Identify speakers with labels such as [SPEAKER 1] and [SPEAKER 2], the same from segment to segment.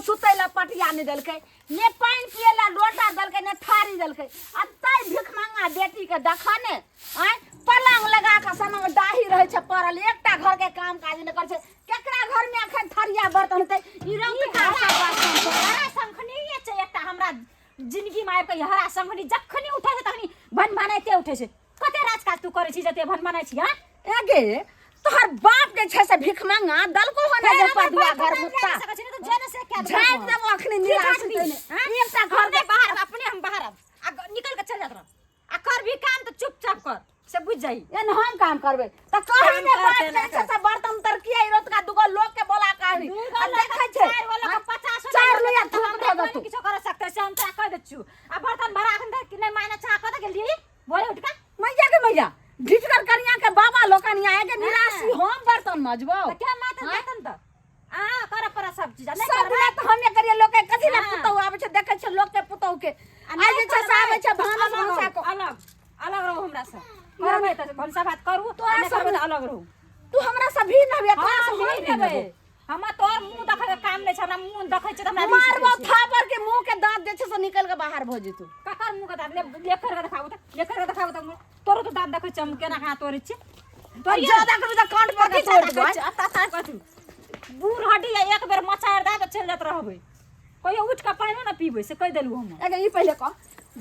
[SPEAKER 1] सुतै लए पटिया नहि देलकै, ने पानि पियै लए लोटा देलकै, ने थारी देलकै। आ तै भिखमंगा बेटी के देखऽ ने, आँय, पलंग लगा कऽ सनक डाही रहै छै पड़ल, एकटा घर के काम काज नहि करै छै। केकरा घर में अखन थरिया बर्तन हेतै? ई रौतका सब बर्तन छै।
[SPEAKER 2] हरा शंखनी छै एकटा हमरा जिंदगी में आबि कऽ, ई हरा शंखनी जखनी उठै छै तखनी भन भनाइते उठै छै। कते राजकाज तू करै छी जते भन भनाइ छी? हाँ
[SPEAKER 1] एगे, तोहर बाप जे छै से भिखमंगा दलको हो ने जे पदुआ घर मुत्ता झाँपि देबो अखनी निराश तैने एकटा घर
[SPEAKER 2] के बाहर अपने हम बाहर आब आ निकल के चल जात रह आ कर भी काम तो चुपचाप कर से बुझ जाई।
[SPEAKER 1] एन हम काम करबे त कहि ने बाप जे छै से बर्तन तर किया ई रोतका दुगो लोग के बोला कहि आ देखै छै
[SPEAKER 2] चार वाला के 50
[SPEAKER 1] चार लोया थूक दे दे तू
[SPEAKER 2] किछो कर सकते से हम तोरा कह दे छु। आ बर्तन भरा अखन तक नहीं माने चाह कत गेली बोले उठ के
[SPEAKER 1] मैया के मैया ढिठगर कनिया के बाबा लोकनिया आए के निराशी हम बर्तन मजबो
[SPEAKER 2] त क्या माता बर्तन त आ कर पर सब चीज नहीं
[SPEAKER 1] सब
[SPEAKER 2] करबै।
[SPEAKER 1] दिना त हम करिए लोग के कथि ला
[SPEAKER 2] हाँ।
[SPEAKER 1] पुतहु आबै छै, देखै छै लोग के पुतहु के
[SPEAKER 2] आ
[SPEAKER 1] आइ
[SPEAKER 2] नहीं
[SPEAKER 1] जे छै से
[SPEAKER 2] करबै,
[SPEAKER 1] आबै छै भानस
[SPEAKER 2] अलग
[SPEAKER 1] भनसा
[SPEAKER 2] रहू,
[SPEAKER 1] को
[SPEAKER 2] अलग अलग रहू हमरा से करबै त भनसा भात करू
[SPEAKER 1] तोरा
[SPEAKER 2] आ नहीं करबै
[SPEAKER 1] सब
[SPEAKER 2] त अलग रहू।
[SPEAKER 1] तू हमरा से भी नहबे, तोरा
[SPEAKER 2] हाँ,
[SPEAKER 1] से हम
[SPEAKER 2] भी
[SPEAKER 1] भी
[SPEAKER 2] नहबै।
[SPEAKER 1] नहबै।
[SPEAKER 2] हमरा तोर मुंह देखै के काम नहीं छै, हमरा मुंह देखै छै त हमरा
[SPEAKER 1] मारबो थापर के मुंह के दांत जे छै से निकल के बाहर भ जेतौ।
[SPEAKER 2] ककर मुंह के दांत ले ले कर के देखाबू त ले कर के देखाबू त तोरो तो दांत देखै छै हम केना कहाँ तोड़ै छी।
[SPEAKER 1] तोर ज्यादा करबी त कांट पर के
[SPEAKER 2] कथी
[SPEAKER 1] तोड़
[SPEAKER 2] ज्यादा
[SPEAKER 1] देबै।
[SPEAKER 2] कहै छै? अता अता कथी बूढ़ हड्डी या एक बेर मचार दए त चलि जात रहबै, कहियो उठि कऽ पानिओ ने पीबै से कहि देलहुँ हम।
[SPEAKER 1] एगे ई पहिले कह,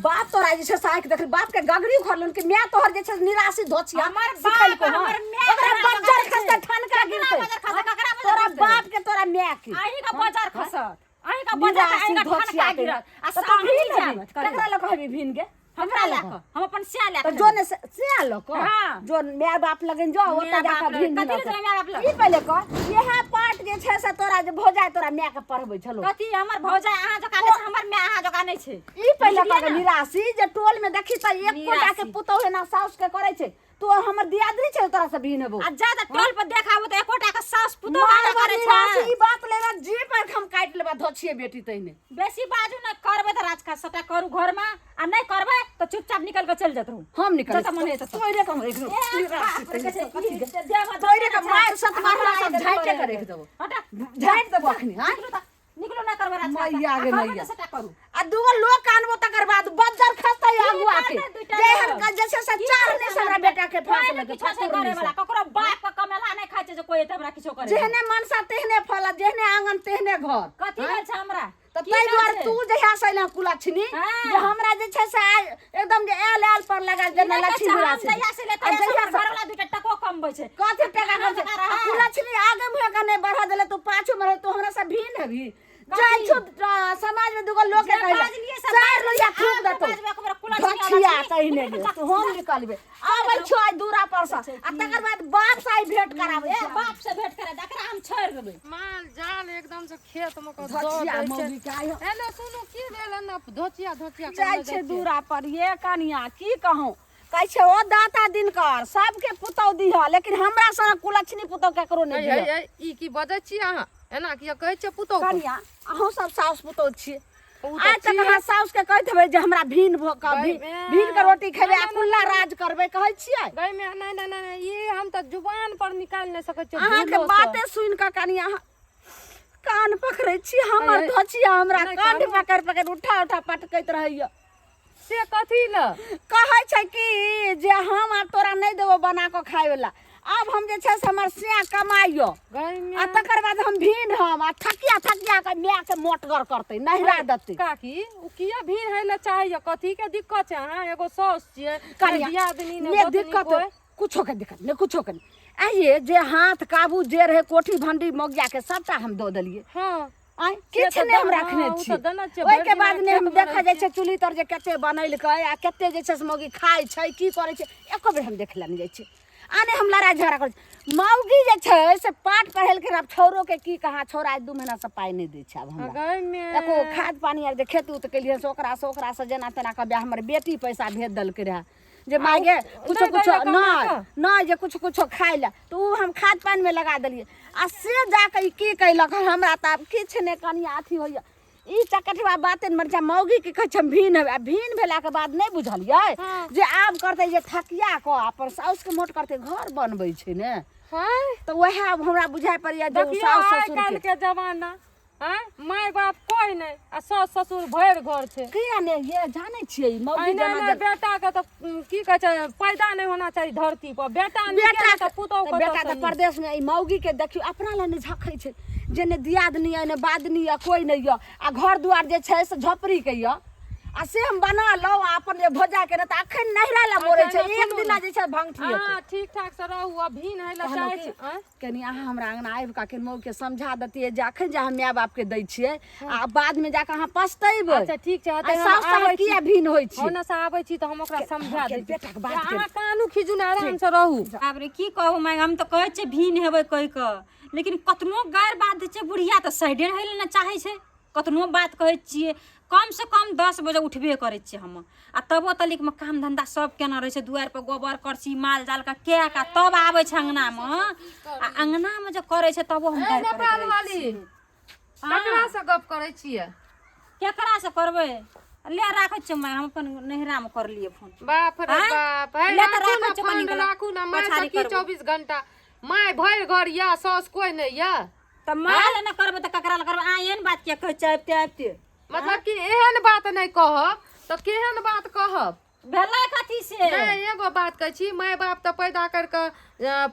[SPEAKER 1] बाप तोरा जे छै से आँखि देखली बाप के गगरी उखड़लनि कि माय तोहर जे छै से निराशी धोछिया
[SPEAKER 2] हमर
[SPEAKER 1] सिखलको
[SPEAKER 2] बाप,
[SPEAKER 1] हँ।
[SPEAKER 2] हमर माय
[SPEAKER 1] ओकरा
[SPEAKER 2] ककरा
[SPEAKER 1] बज्जर
[SPEAKER 2] बजर
[SPEAKER 1] खसतै, ठनका
[SPEAKER 2] ककरा
[SPEAKER 1] गिरतै।
[SPEAKER 2] बजर खसतै, ककरा बजर
[SPEAKER 1] तोरा
[SPEAKER 2] खसतै?
[SPEAKER 1] बाप के तोरा माय के।
[SPEAKER 2] अहीं के बजर खसत, अहीं के बजर
[SPEAKER 1] निराशी
[SPEAKER 2] अहीं के ठनका
[SPEAKER 1] धोछिया के।
[SPEAKER 2] गिरत आ
[SPEAKER 1] तऽ तू
[SPEAKER 2] सामने
[SPEAKER 1] भीन
[SPEAKER 2] जायब
[SPEAKER 1] हेबी। ककरा लऽ कहबी भीन गे?
[SPEAKER 2] हमरा लए कऽ, हम अपन सिया लए
[SPEAKER 1] तऽ
[SPEAKER 2] कऽ
[SPEAKER 1] जो ने सिया लऽ कऽ,
[SPEAKER 2] हाँ।
[SPEAKER 1] जो माय बाप लगन जो ओतऽ
[SPEAKER 2] माय
[SPEAKER 1] जा कऽ
[SPEAKER 2] बाप
[SPEAKER 1] भीन
[SPEAKER 2] लगन।
[SPEAKER 1] भीन
[SPEAKER 2] कथी लए माय बाप लग?
[SPEAKER 1] ई पहिले कह, इएह पाठ जे छै से तोरा जे भौजाइ तोरा माय के पढ़बै छलौ।
[SPEAKER 2] कथी हमर भौजाइ अहाँ जकाँ नहि छै, हमर माय अहाँ जकाँ नहि छै।
[SPEAKER 1] ई पहिले
[SPEAKER 2] बुझलियै
[SPEAKER 1] कह
[SPEAKER 2] ने?
[SPEAKER 1] निराशी जे टोल में देखी तऽ एकोटा के
[SPEAKER 2] निराशी।
[SPEAKER 1] पुतौह एना साउस के करै छै, तू हमर दियादनी छै तोरा से भीन हेबो।
[SPEAKER 2] आ जा तऽ टोल पर देखाबू तऽ एकोटा के साउस पुतोह अहाँ
[SPEAKER 1] मारबो
[SPEAKER 2] करै छै।
[SPEAKER 1] निराशी, ई बात लेना जी पर हम काटि लेबा धोछिए बेटी तहिने।
[SPEAKER 2] बेसी बाजू ने करबै तऽ राजकाज सबटा करू घरमे आ नहि करबै तऽ चुपचाप निकल के चलि जात रहू।
[SPEAKER 1] हम निकल
[SPEAKER 2] जतऽ मन हेतै ततऽ।
[SPEAKER 1] तोरे के हम एक
[SPEAKER 2] ए, बाप रे, कहै छै,
[SPEAKER 1] कथी गे?
[SPEAKER 2] देह
[SPEAKER 1] तोरे के मारि सत मारला सब झाँटे के राखि देबो।
[SPEAKER 2] हटा।
[SPEAKER 1] झाँटि देबो अखनी, हाँ?
[SPEAKER 2] निकलू तऽ, निकलू ना करबै राजकाज।
[SPEAKER 1] मैया गे
[SPEAKER 2] आ करबै
[SPEAKER 1] मैया।
[SPEAKER 2] तऽ सबटा करू।
[SPEAKER 1] आ दूगो लोग के आनबो तकर बाद बज्जर खसतै
[SPEAKER 2] की
[SPEAKER 1] अगुआ के।
[SPEAKER 2] करतै दूटा
[SPEAKER 1] जे
[SPEAKER 2] लोग?
[SPEAKER 1] एहन के जे छै से
[SPEAKER 2] की
[SPEAKER 1] चार
[SPEAKER 2] करतै
[SPEAKER 1] नहि से हमरा
[SPEAKER 2] हमरा
[SPEAKER 1] बेटा के
[SPEAKER 2] कोइ
[SPEAKER 1] फांस
[SPEAKER 2] नहि
[SPEAKER 1] लगे,
[SPEAKER 2] किछो छै
[SPEAKER 1] फांसुर
[SPEAKER 2] करे
[SPEAKER 1] नहि से।
[SPEAKER 2] वाला, ककरो बाप के कमेला नहि खाइ छै जे कोइ एतै हमरा किछो करे।
[SPEAKER 1] जेहने मनसा तेहने फल, आ जेहने आंगन तेहने घर।
[SPEAKER 2] कथी भेल छै हमरा?
[SPEAKER 1] तऽ
[SPEAKER 2] की
[SPEAKER 1] ताहि
[SPEAKER 2] भेल
[SPEAKER 1] दुआरे
[SPEAKER 2] छै?
[SPEAKER 1] तू जहिया से अयलह कुलक्षणी,
[SPEAKER 2] हाँ।
[SPEAKER 1] जे हमरा जे छै से आइ एकदम जे आयल आयल पर लगा
[SPEAKER 2] ई
[SPEAKER 1] जेना
[SPEAKER 2] नहि कहै
[SPEAKER 1] लक्ष्मी
[SPEAKER 2] छै, हम
[SPEAKER 1] राशि।
[SPEAKER 2] जहिया से लेते
[SPEAKER 1] आ
[SPEAKER 2] तहिया से
[SPEAKER 1] जहिया
[SPEAKER 2] हमर
[SPEAKER 1] से
[SPEAKER 2] घरवला दूटा टको कमबै छै।
[SPEAKER 1] कथी टका
[SPEAKER 2] अहाँ
[SPEAKER 1] कमबै छै?
[SPEAKER 2] जकाँ
[SPEAKER 1] आ
[SPEAKER 2] रहै।
[SPEAKER 1] कुलक्षणी आगे मुँहे के नहि बढ़ऽ देले, तू पाछू मे रह, तू हमरा से भिन्न हेबही।
[SPEAKER 2] कथी?
[SPEAKER 1] जाइ छौ समाज में दूगो लोग के
[SPEAKER 2] जे
[SPEAKER 1] कहै
[SPEAKER 2] बाजलियै से
[SPEAKER 1] चार
[SPEAKER 2] बाजलियै,
[SPEAKER 1] लोहिया थूक
[SPEAKER 2] आब तऽ
[SPEAKER 1] देतौ।
[SPEAKER 2] बाजबै, एक बेर कुलक्षणी
[SPEAKER 1] धछिया
[SPEAKER 2] अलक्षणी,
[SPEAKER 1] तहिने
[SPEAKER 2] निकलू
[SPEAKER 1] गे,
[SPEAKER 2] जा,
[SPEAKER 1] तू हम
[SPEAKER 2] जा।
[SPEAKER 1] निकलबै। आबै छौ आइ दूरा पर से, आ तकर बाद बाप से आइ भेंट कराबै
[SPEAKER 2] ए
[SPEAKER 1] छी।
[SPEAKER 2] बाप से भेंट करा दे, एकरा हम छोड़ि देबै।
[SPEAKER 3] माल जाल एकदम से खेत में कऽ दऽ
[SPEAKER 1] धछिया
[SPEAKER 3] दै छै।
[SPEAKER 1] मौगी के आइ हम
[SPEAKER 3] एने सुनू की भेल एना धोचिया धोचिया
[SPEAKER 1] जाइ
[SPEAKER 3] करने
[SPEAKER 1] छै
[SPEAKER 3] जाइ छियै?
[SPEAKER 1] दूरा पर ये कनिया की कहूँ, कहै छै ओ दाता दिनकर सबके पुतौह दिह, लेकिन हमरा सनक कुलक्षणी पुतौह केकरो नहि
[SPEAKER 3] है,
[SPEAKER 1] दिह।
[SPEAKER 3] है, ई की बजै छी अहाँ? एना किया कहै छियै पुतौह के?
[SPEAKER 1] कनिया अहूँ सब साउस पुतौह छियै,
[SPEAKER 3] उ तऽ
[SPEAKER 1] आइ तक
[SPEAKER 3] छियै।
[SPEAKER 1] अहाँ साउस के कहैत हेबै जे हमरा भीन भऽ कऽ
[SPEAKER 3] गै माय।
[SPEAKER 1] भीन के रोटी खेबै आ
[SPEAKER 3] नहि, नहि,
[SPEAKER 1] कुल्ला राज करबै, कहै छियै?
[SPEAKER 3] गै माय, नहि, नहि, नहि, नहि, ई हम तऽ जुबान पर निकालि नहि सकै छियै
[SPEAKER 1] अहाँके
[SPEAKER 3] भूलो सँ।
[SPEAKER 1] बाते सुनि कऽ कनि अहाँ कान पकड़ै छी, हमर
[SPEAKER 3] अरे,
[SPEAKER 1] धोछिया हमरा
[SPEAKER 3] नहि,
[SPEAKER 1] कान
[SPEAKER 3] कान-
[SPEAKER 1] पकड़ि पकड़ि उठा उठा पटकैत रहैया।
[SPEAKER 3] से कथी लए?
[SPEAKER 1] कहै छै कि जे हम आब तोरा नहि देबो बना कऽ खाय वला, आब हम जे छै से हमर सिया कमाइयो
[SPEAKER 3] गै माय।
[SPEAKER 1] आ तकर बाद हम भीन हम आ थकिया थकिया के माय के मोटगर करतै, नहिरा देतै।
[SPEAKER 3] काकी, उ किया भीन होइ लए चाहैया? कथी के दिक्कत छै? अहाँ एगो साउस छियै,
[SPEAKER 1] कनिया,
[SPEAKER 3] दियादनी ने
[SPEAKER 1] ने
[SPEAKER 3] गोतनी
[SPEAKER 1] दिक्कत
[SPEAKER 3] कोइ।
[SPEAKER 1] कुछो के दिक्कत नहि, कुछो के नहि। आइये जे हाथ काबू जे रहै कोठी भंडी मोगिया के सबटा हम दऽ देलियै।
[SPEAKER 3] हाँ।
[SPEAKER 1] आँय,
[SPEAKER 3] से
[SPEAKER 1] किछु
[SPEAKER 3] तऽ
[SPEAKER 1] नहि हम
[SPEAKER 3] हाँ,
[SPEAKER 1] रखने
[SPEAKER 3] ओ
[SPEAKER 1] छी।
[SPEAKER 3] तऽ देने छियै,
[SPEAKER 1] ओहिके
[SPEAKER 3] भरि
[SPEAKER 1] बाद
[SPEAKER 3] दिना
[SPEAKER 1] नहि हम
[SPEAKER 3] खेतमे
[SPEAKER 1] देखऽ
[SPEAKER 3] रहै
[SPEAKER 1] जाइ छियै चूल्ही तर जे कते बनेलकै आ कते जे छै से मौगी खाइ छै की करै छै, एको बेर हम देखै लए नहि जाइ छियै। आ नहि हम लड़ाइ झगड़ा करै छी। मौगी जे छै से पाठ पढ़ेलखिन, आब छौड़ोके की कहाँ, छौड़ा आइ 2 महीनासँ पाइ नहि दै छै आब हमरा।
[SPEAKER 3] गै माय।
[SPEAKER 1] एको खाद पानि आर जे खेत उत केलियै से ओकरासँ ओकरासँ जेना तेना कऽ हमर बेटी पैसा भेज देलकै रहए जे माय गे कुछो
[SPEAKER 3] नहि
[SPEAKER 1] कुछो
[SPEAKER 3] दैया कमा
[SPEAKER 1] नहि
[SPEAKER 3] कऽ?
[SPEAKER 1] नहि जे कुछो कुछो खाइ लए, तऽ ओ हम खाद पानिमे लगा देलियै आ से जाकऽ ई की कयलक हमरा तऽ आब किछु नहि कनिया अथी होइए। ई चकठवा बाते ने मरिचा मौगी की कहै छै हम भीन हेबै, आ भीन भेलाके बाद नहि बुझलियै
[SPEAKER 3] हाँ।
[SPEAKER 1] जे आब करतै जे थकिया कऽ अपन साउसके मोट करतै, घर बनबै छै ने।
[SPEAKER 3] हाँ।
[SPEAKER 1] तऽ वएह आब हमरा बुझाइ पड़ैए जे ओ
[SPEAKER 3] देखियौ
[SPEAKER 1] साउस
[SPEAKER 3] आइ
[SPEAKER 1] ससुरके
[SPEAKER 3] काल्हिके जमाना, आँय, माय बाप नहि आ सास ससुर भरि घर छै।
[SPEAKER 1] किया ने ये जानै छियै ई मौगी
[SPEAKER 3] अहिना
[SPEAKER 1] जेना
[SPEAKER 3] नहि बेटा के तऽ की कहै छै, पैदा नहि होना चाही धरती पर। बेटा नीक
[SPEAKER 1] बेटा
[SPEAKER 3] नहि तऽ पुतोहु
[SPEAKER 1] तऽ
[SPEAKER 3] कतऽ
[SPEAKER 1] बेटा
[SPEAKER 3] सँ
[SPEAKER 1] तऽ
[SPEAKER 3] नीक?
[SPEAKER 1] परदेश में ई मौगी के देखियौ, अपना लए नहि झखै छै जे ने दियादनी यऽ ने बादनी यऽ, कोइ नहि यऽ, आ घर दुआर जे छै से झोपड़ी के यऽ, आ से हम बना लौ आ अपन जे भोजा के ने तऽ अखन नहिरा लए मोड़ै छै।
[SPEAKER 3] अच्छा, एना
[SPEAKER 1] एक
[SPEAKER 3] सुनू
[SPEAKER 1] दिना
[SPEAKER 3] ने।
[SPEAKER 1] जे छै भंगठी हेतै।
[SPEAKER 3] अहाँ ठीक ठाक से रहू आ भीन होइ लए
[SPEAKER 1] कहलहुँ
[SPEAKER 3] चाहै
[SPEAKER 1] कि
[SPEAKER 3] छी आँय?
[SPEAKER 1] कनि अहाँ हमरा अङ्गना आबि कऽ कनि मौके समझा दैतियै जे अखन जे हम माय बापके दै छियै आ बादमे जाकऽ अहाँ पछतेबै।
[SPEAKER 3] अच्छा ठीक छै,
[SPEAKER 1] आ
[SPEAKER 3] तऽ हम
[SPEAKER 1] साउस
[SPEAKER 3] आबै
[SPEAKER 1] साहब
[SPEAKER 3] छी।
[SPEAKER 1] किया भिन्न होइ छी?
[SPEAKER 3] ओने से आबै छी तऽ हम ओकरा समझा दै छी।
[SPEAKER 1] बेटाके बात
[SPEAKER 3] अहाँ कानू खीजू ने, आराम से रहू।
[SPEAKER 2] बाप रे, की कहू माय, हम तऽ कहै छियै भिन्न हेबै कहि कऽ, लेकिन कतनो गारि बात दै छै बुढ़िया तऽ साइडे रहै लए ने चाहै छै। कतनो बात कहै छियै, कम से कम 10 बजे उठबे करै छियै हम, आ तबो तलिकमे काम धन्धा सब केने रहै छै, दुआरि पर गोबर करसी माल जालके कए कऽ तब आबै छै अङ्गनामे, आ अङ्गनामे जे करै छै तबो हम
[SPEAKER 3] ए,
[SPEAKER 2] गारि
[SPEAKER 3] नेपाल
[SPEAKER 2] करैत रहै
[SPEAKER 3] वाली
[SPEAKER 2] छियै।
[SPEAKER 3] ककरा से गप करै छियै?
[SPEAKER 2] केकरा से करबै, ले राखै छियै माय, हम अपन नैहरामे करलियै फोन।
[SPEAKER 3] बाप रे
[SPEAKER 2] आँय?
[SPEAKER 3] बाप, हे
[SPEAKER 2] ले तऽ
[SPEAKER 3] राखू
[SPEAKER 2] राखै
[SPEAKER 3] ने
[SPEAKER 2] छियै कनि
[SPEAKER 3] फोन,
[SPEAKER 2] काल।
[SPEAKER 3] राखू ने। माय
[SPEAKER 2] पछाड़ी
[SPEAKER 3] से की
[SPEAKER 2] करबो।
[SPEAKER 3] 24 घंटा माय भरि घर या साउस कोइ नहि या?
[SPEAKER 2] तऽ माय लए नहि करबै तऽ ककरा लए करबै? अहाँ एहन बात किया कहै छियै आबिते आबिते?
[SPEAKER 3] मतलब कि एहन बात नहि कहब तऽ केहन बात कहब?
[SPEAKER 2] भेलै कथी से?
[SPEAKER 3] नहि, एगो बात कहै छी, माय बाप तऽ पैदा करि कऽ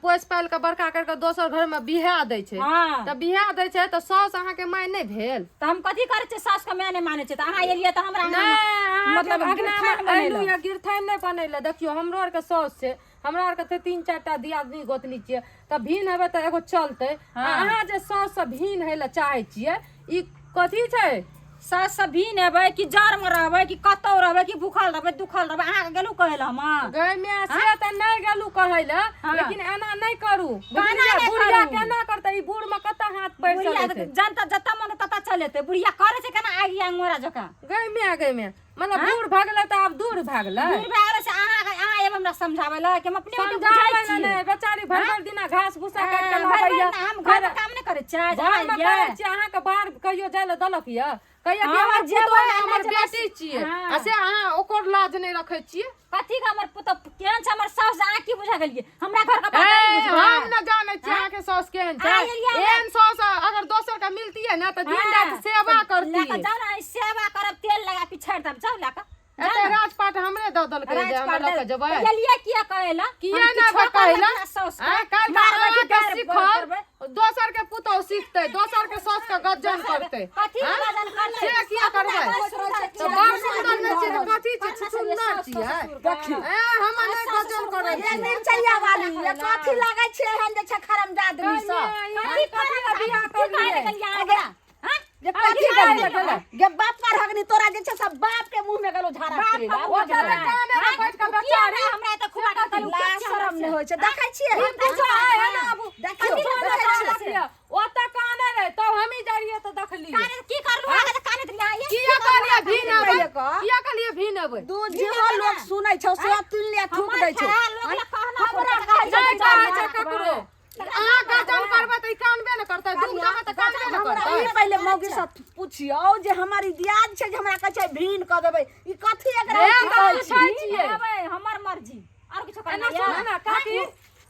[SPEAKER 3] पोसि पालि कऽ बड़का करि कऽ दोसर घरमे बिहा दै छै।
[SPEAKER 2] हँ।
[SPEAKER 3] तऽ बिहा दै छै तऽ साउस अहाँके माय नहि भेल?
[SPEAKER 2] तऽ हम कथी करै छियै, सासुके माय नहि मानै छै तऽ अहाँ एलियै तऽ हमरा
[SPEAKER 3] नहि, अहाँके
[SPEAKER 2] मतलब
[SPEAKER 3] अङ्गनामे
[SPEAKER 2] गिरथाइन
[SPEAKER 3] अयलहुँ
[SPEAKER 2] बनेलहुँ।
[SPEAKER 3] या गिरथाइन नहि बनेलहुँ। देखियौ, हमरो आरके साउस छै, हमरा आरके तऽ 3-4 टा दियादनी गोतनी छियै, तऽ भिन्न हेबै तऽ एगो चलतै। आ अहाँ जे साउससँ भिन्न होइ लए चाहै छियै, ई कथी छै?
[SPEAKER 2] सास से भिन्न हेबै कि जड़मे रहबै कि कतौ रहबै कि भूखल रहबै दुखल रहबै, अहाँके गेलहुँ कहै लए हम?
[SPEAKER 3] गै माय, से तऽ नहि गेलहुँ कहै लए, लेकिन एना नहि करू।
[SPEAKER 2] केना
[SPEAKER 3] बुझलियै?
[SPEAKER 2] नहि
[SPEAKER 3] बुढ़िया
[SPEAKER 2] करू?
[SPEAKER 3] केना करतै? ई बूढ़मे कतऽ हाथ पैर
[SPEAKER 2] बुढ़िया
[SPEAKER 3] चलेतै?
[SPEAKER 2] जनता जतऽ मन ततऽ चलेतै। बुढ़िया करै छै केना आगि अंगोरा जकाँ।
[SPEAKER 3] गै माय, गै माय, मतलब बूढ़ भऽ गेलै तऽ आब दूर भऽ गेलै?
[SPEAKER 2] दूर भए गेलै से अहाँ एब हमरा समझाबै लए कि हम अपने ओते
[SPEAKER 3] समझाबै
[SPEAKER 2] बुझै
[SPEAKER 3] लए
[SPEAKER 2] छियै?
[SPEAKER 3] नहि, बेचारी भरि भरि दिना घास भूसा काटि कऽ
[SPEAKER 2] हँ, भरि
[SPEAKER 3] लाबैया।
[SPEAKER 2] भरि हम घरमे काम नहि करै छियै जे
[SPEAKER 3] घरमे
[SPEAKER 2] अहाँ
[SPEAKER 3] करै
[SPEAKER 2] एलियै?
[SPEAKER 3] छियै। अहाँके बाहर कहियो जाइ लए देलक यऽ? कहिया कि
[SPEAKER 2] हँ,
[SPEAKER 3] हमर
[SPEAKER 2] जेबै
[SPEAKER 3] पुतोहु
[SPEAKER 2] ने,
[SPEAKER 3] हमर
[SPEAKER 2] जेबै।
[SPEAKER 3] बेटी छियै,
[SPEAKER 2] हँ।
[SPEAKER 3] आ से अहाँ ओकर लाज नहि रखै छियै?
[SPEAKER 2] कथी के हमर पुतोहु केहन छै, हमर साउस, अहाँ की बुझा गेलियै? हमरा घर के बात
[SPEAKER 3] ए,
[SPEAKER 2] नहीं बुझबै।
[SPEAKER 3] हम न जानै छियै अहाँके साउस केहन छै।
[SPEAKER 2] अहाँ एलियै हमरा-
[SPEAKER 3] एहन साउस अगर दोसर के मिलतियै ने तऽ दिन राति सेवा
[SPEAKER 2] लए कऽ
[SPEAKER 3] करतियै।
[SPEAKER 2] जाउ ने, सेवा करब, तेल लगा पिछाड़ि देब, जाउ लए कऽ।
[SPEAKER 3] एते राजपाट हमरे दऽ देलकै जे हमरा लऽ कऽ जेबै?
[SPEAKER 2] एलियै किया कहै लए?
[SPEAKER 3] किया
[SPEAKER 2] हम
[SPEAKER 3] नहि
[SPEAKER 2] किछो
[SPEAKER 3] कहै
[SPEAKER 2] करबै
[SPEAKER 3] लए?
[SPEAKER 2] अपना साउस के।
[SPEAKER 3] आँय, काल्हि
[SPEAKER 2] मारबै कि
[SPEAKER 3] अहाँके
[SPEAKER 2] गारि
[SPEAKER 3] सीखल
[SPEAKER 2] करबै?
[SPEAKER 3] दोसर के पुतोहु सीखतै, दोसर के साउस के गज्जन करतै।
[SPEAKER 2] कथी
[SPEAKER 3] आँय?
[SPEAKER 2] गजन करतै?
[SPEAKER 3] से किया करबै?
[SPEAKER 2] बड़ सुन्दर
[SPEAKER 3] तऽ
[SPEAKER 2] छियै।
[SPEAKER 3] बड़ सुन्दर नहि छियै तऽ कथी छियै? छुछुन्नर छियै।
[SPEAKER 1] देखी।
[SPEAKER 3] ए, हम नहि गजन करै
[SPEAKER 1] ये
[SPEAKER 3] छियै।
[SPEAKER 1] मिरचैया वाली, ये कथी लागै छै एहन जे छै खरमजादनी सब?
[SPEAKER 2] कथी
[SPEAKER 3] कथी लए बियाह
[SPEAKER 2] की कहै
[SPEAKER 3] करलियै?
[SPEAKER 2] लए गेलियै अहाँ ओकरा? हाँ?
[SPEAKER 1] जे कथी गेलियै गे बाप पर हगनी तोरा जे छै सब बाप के मुंह में गेलो झाड़ा
[SPEAKER 2] बाप
[SPEAKER 1] फिरे
[SPEAKER 2] के मुँह
[SPEAKER 3] ओतऽ तऽ काने मे बैठ कऽ बेचारी
[SPEAKER 2] हमरा एतऽ खुआ कऽ कहलहुँ, के
[SPEAKER 1] लाज
[SPEAKER 2] छियै हमरा
[SPEAKER 1] शरम
[SPEAKER 2] से?
[SPEAKER 1] नहि होइ छै। देखै छियै?
[SPEAKER 3] पूछो, आइ है ना आबू।
[SPEAKER 1] देखियौ,
[SPEAKER 2] कथी
[SPEAKER 1] देखै
[SPEAKER 2] लए
[SPEAKER 1] छियै?
[SPEAKER 2] छियै?
[SPEAKER 3] ओतऽ काने रहै तब हमही जाइ रहियै तऽ देखलियै।
[SPEAKER 2] काने की करलहुँ अहाँके तऽ कानैत रहियै, अहाँ?
[SPEAKER 3] किया कहलियै भीन अबै?
[SPEAKER 1] कहियै कऽ?
[SPEAKER 3] किया कहलियै भीन अबै?
[SPEAKER 1] दूध जेहो लोक सुनै छौ से तुनि ले थूक
[SPEAKER 2] हमर
[SPEAKER 1] दै छौ।
[SPEAKER 2] खराब लोक लए कहना
[SPEAKER 1] हमरा
[SPEAKER 2] पड़तै।
[SPEAKER 1] कहै छै
[SPEAKER 3] नहि कहै छै
[SPEAKER 2] राखबै।
[SPEAKER 3] ककरो। अहाँ गजन करबै तऽ ई कानबे ने करतै, दुख देबै तऽ कानबे ने
[SPEAKER 1] हमरा
[SPEAKER 3] करतै।
[SPEAKER 1] ई पहिले मौगी से पुछियौ जे हमर ई दियाद छै जे हमरा कहै छै भीन कऽ देबै, ई कथी एकरा
[SPEAKER 3] हे,
[SPEAKER 1] की
[SPEAKER 3] तऽ
[SPEAKER 1] कहै छी?
[SPEAKER 3] पूछै छियै।
[SPEAKER 2] हेबै, हमर मर्जी, आओर किछो
[SPEAKER 3] एना
[SPEAKER 2] करना
[SPEAKER 3] सुनू ने काकी,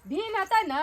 [SPEAKER 3] भीन हेतै ने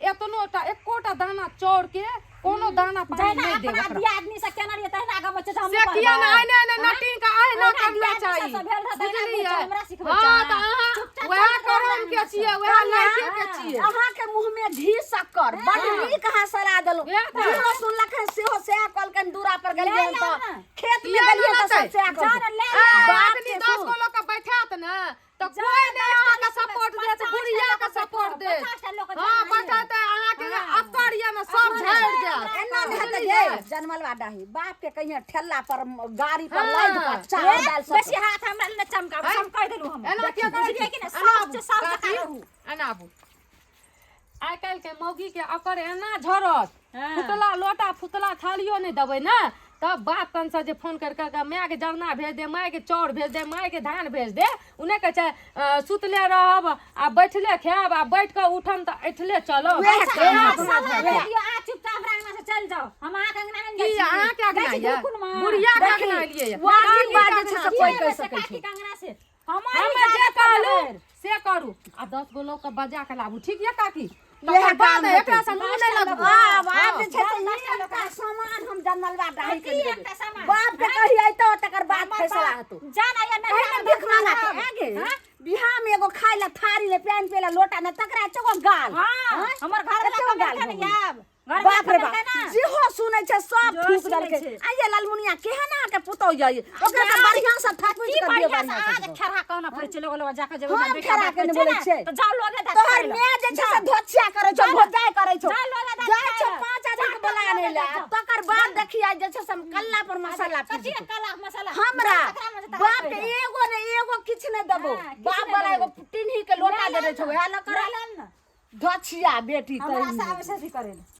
[SPEAKER 3] एतनो टा एकोटा दाना चाउर के कोनो दाना पानी
[SPEAKER 2] जहिना
[SPEAKER 3] नहि देब
[SPEAKER 2] अपना
[SPEAKER 3] ओकरा।
[SPEAKER 2] दियादनी से केने रहियै तहिना गबै छै,
[SPEAKER 3] से किया ने आइने आइने नटिन के आइना
[SPEAKER 2] ओहिना
[SPEAKER 3] करना
[SPEAKER 2] दियादनी
[SPEAKER 3] चाही,
[SPEAKER 2] सबसँ भेल रहै तहिना
[SPEAKER 3] बुझलियै?
[SPEAKER 2] बुझै, हमरा सिखबै
[SPEAKER 3] हँ
[SPEAKER 2] छै।
[SPEAKER 3] तऽ अहाँ
[SPEAKER 2] चुपचाप
[SPEAKER 3] वएह
[SPEAKER 2] चलैत रहू
[SPEAKER 3] करम के
[SPEAKER 2] हमरा
[SPEAKER 3] छियै, वएह लड़के के छियै।
[SPEAKER 1] अहाँ के मुंह में घी शक्कर बड नीक अहाँ सलाह देलहुँ।
[SPEAKER 3] वएह तऽ।
[SPEAKER 1] जेहो सुनलक हन सेहो सएह कहलकनि। दूरा पर गेलियै
[SPEAKER 2] ले
[SPEAKER 1] तऽ
[SPEAKER 2] लाउ ने।
[SPEAKER 1] खेत में
[SPEAKER 3] किया ने
[SPEAKER 1] गेलियै तऽ
[SPEAKER 3] लेतै?
[SPEAKER 1] सब सएह
[SPEAKER 2] जाउ
[SPEAKER 1] कहलकै।
[SPEAKER 2] ने, ले
[SPEAKER 3] ए,
[SPEAKER 2] लाउ।
[SPEAKER 1] बाप
[SPEAKER 3] अखनी
[SPEAKER 1] के
[SPEAKER 3] 10
[SPEAKER 1] सुन।
[SPEAKER 3] गो लोक के बैठात ने तऽ कोइ नहि अहाँके सपोर्ट देत, बुढ़िया के सपोर्ट देत।
[SPEAKER 2] 50 टा लोक के
[SPEAKER 3] हँ,
[SPEAKER 2] जान
[SPEAKER 3] बैठेतै अहाँके अक्कर यऽ ने सब झाड़ि जायत।
[SPEAKER 1] एना नहि हेतै
[SPEAKER 3] बुझलियै?
[SPEAKER 1] गे जनमलवा डाही, बाप के कहिया ठेला पर गाड़ी पर
[SPEAKER 3] हाँ।
[SPEAKER 1] लादि कऽ चावल दालि सब।
[SPEAKER 2] बेसी हाथ हमरा लए चमकाबू, हम कहि देलहुँ हम।
[SPEAKER 3] एना किया करै
[SPEAKER 2] बुझलियै
[SPEAKER 3] छी?
[SPEAKER 2] कि नहि?
[SPEAKER 3] एना
[SPEAKER 2] साउस
[SPEAKER 3] आबू,
[SPEAKER 2] छै, साउस जकाँ
[SPEAKER 3] काकी,
[SPEAKER 2] रहू।
[SPEAKER 3] एना आबू। आइ काल्हि के मौगी के अकर एना झरत,
[SPEAKER 2] हाँ।
[SPEAKER 3] फुतला लोटा फुतला थालियो नहि देबै ने तब बाप कन से जे फोन कर के माय के जरना भेज दे, माय के चाउर भेज दे, माय के धान भेज दे, उ नहि कहै छै सुतले रहब आ बैठले खायब आ बैठ कऽ उठम तऽ ऐठले चलब।
[SPEAKER 1] वएह
[SPEAKER 2] अच्छा,
[SPEAKER 1] काम
[SPEAKER 2] अहाँ
[SPEAKER 1] अपना
[SPEAKER 2] सलाह
[SPEAKER 1] घरे।
[SPEAKER 2] दे दियौ, अहाँ चुपचाप हमरा अंगना से चलि जाउ, हम अहाँके अंगना नहि
[SPEAKER 3] की
[SPEAKER 2] जाइ छी।
[SPEAKER 3] अहाँके अंगना
[SPEAKER 2] जाइ छी
[SPEAKER 3] यऽ?
[SPEAKER 2] गुरुकुलमे।
[SPEAKER 3] बुढ़िया के
[SPEAKER 1] देखी,
[SPEAKER 3] अंगना एलियै यऽ।
[SPEAKER 1] वाजिब
[SPEAKER 3] काकी
[SPEAKER 1] बात
[SPEAKER 3] के
[SPEAKER 1] जे छै
[SPEAKER 3] अंगना
[SPEAKER 1] से कोइ
[SPEAKER 2] की
[SPEAKER 1] कहि
[SPEAKER 2] हेबै से
[SPEAKER 1] सकै छै।
[SPEAKER 2] काकीके अंगना से? हमर
[SPEAKER 3] हम
[SPEAKER 2] इजाजत
[SPEAKER 3] जे कहलहुँ
[SPEAKER 2] बगैर।
[SPEAKER 3] से करू आ 10 गो लोक के बजा के लाबू। ठीक यऽ काकी?
[SPEAKER 1] इएह
[SPEAKER 3] तकर
[SPEAKER 1] काम
[SPEAKER 3] बाद
[SPEAKER 1] हेतै।
[SPEAKER 3] एकरा से मुँह नहि लगबू।
[SPEAKER 1] आब आब जे छै से एकटा सामान हम जनमलवा डाही के
[SPEAKER 2] की
[SPEAKER 1] देबै।
[SPEAKER 2] एकटा सामान?
[SPEAKER 1] बाप के कही अयतौ तकर बाद फैसला हेतौ।
[SPEAKER 2] जाना या
[SPEAKER 1] एहिमे
[SPEAKER 2] नहीं
[SPEAKER 1] भीख मांगा के आगे बिहार में एगो खाय ला थारी ने पानि पिए ला लोटा ने तकरा एतेगो गाल।
[SPEAKER 2] हाँ,
[SPEAKER 1] आँय?
[SPEAKER 2] हमर घर वाला
[SPEAKER 1] एतेगो गाल
[SPEAKER 2] कमेलकै
[SPEAKER 1] भऽ
[SPEAKER 2] ने
[SPEAKER 1] गेल।
[SPEAKER 2] आब। घर
[SPEAKER 1] बाप रे
[SPEAKER 2] वाला
[SPEAKER 1] बाप,
[SPEAKER 2] कमेलकै ना।
[SPEAKER 1] जेहो सुनै छै सब
[SPEAKER 2] जेहो
[SPEAKER 1] थूक
[SPEAKER 2] सुनै
[SPEAKER 1] देलकै।
[SPEAKER 2] छै।
[SPEAKER 1] आ ये लालमुनिया केहन अहाँके पुतौह यऽ ई? ओकरा तऽ बढ़िआँ सँ थकुचि
[SPEAKER 2] की
[SPEAKER 1] कऽ दियौ
[SPEAKER 2] बढ़िया से
[SPEAKER 1] बढ़िआँ सँ
[SPEAKER 2] आज खेरहा कहना पड़ै छै लोग लोग जाके जेबै
[SPEAKER 1] हम
[SPEAKER 2] बेटा
[SPEAKER 1] खेरहा
[SPEAKER 2] बात
[SPEAKER 1] के नहि
[SPEAKER 2] करै
[SPEAKER 1] बोलै
[SPEAKER 2] छै
[SPEAKER 1] छियै।
[SPEAKER 2] ने, तऽ जाउ लोगे दा
[SPEAKER 1] तोहर
[SPEAKER 2] खाय लए।
[SPEAKER 1] माय जे छै से धोछिया करै छौ, भोजाइ करै छौ।
[SPEAKER 2] जा लोगे दा
[SPEAKER 1] जाइ
[SPEAKER 2] खाय
[SPEAKER 1] छौ
[SPEAKER 2] लए।
[SPEAKER 1] 5 आदमी के
[SPEAKER 2] जा
[SPEAKER 1] बोला
[SPEAKER 2] लोगे
[SPEAKER 1] आनै
[SPEAKER 2] दा
[SPEAKER 1] लए।
[SPEAKER 2] जाउ।
[SPEAKER 1] तकर बाद देखी आइ जे छै से हम कल्ला पर मसाला पीस
[SPEAKER 2] कथी
[SPEAKER 1] देतौ।
[SPEAKER 2] कला मसाला
[SPEAKER 1] हमरा
[SPEAKER 2] तकरा में जे तकरा
[SPEAKER 1] बाप के
[SPEAKER 2] खाय लए।
[SPEAKER 1] एगो ने एगो किछु नहि देबौ।
[SPEAKER 2] हाँ, किछु
[SPEAKER 1] बाप
[SPEAKER 2] नहि
[SPEAKER 1] वाला
[SPEAKER 2] देबौ।
[SPEAKER 1] एगो टिन्ही के लोटा देने छौ, वएह लऽ कऽ
[SPEAKER 2] लए लान ने।
[SPEAKER 1] धोछिया बेटी
[SPEAKER 2] हमरा
[SPEAKER 1] तहिमे।
[SPEAKER 2] से आबै से अथी करै लए।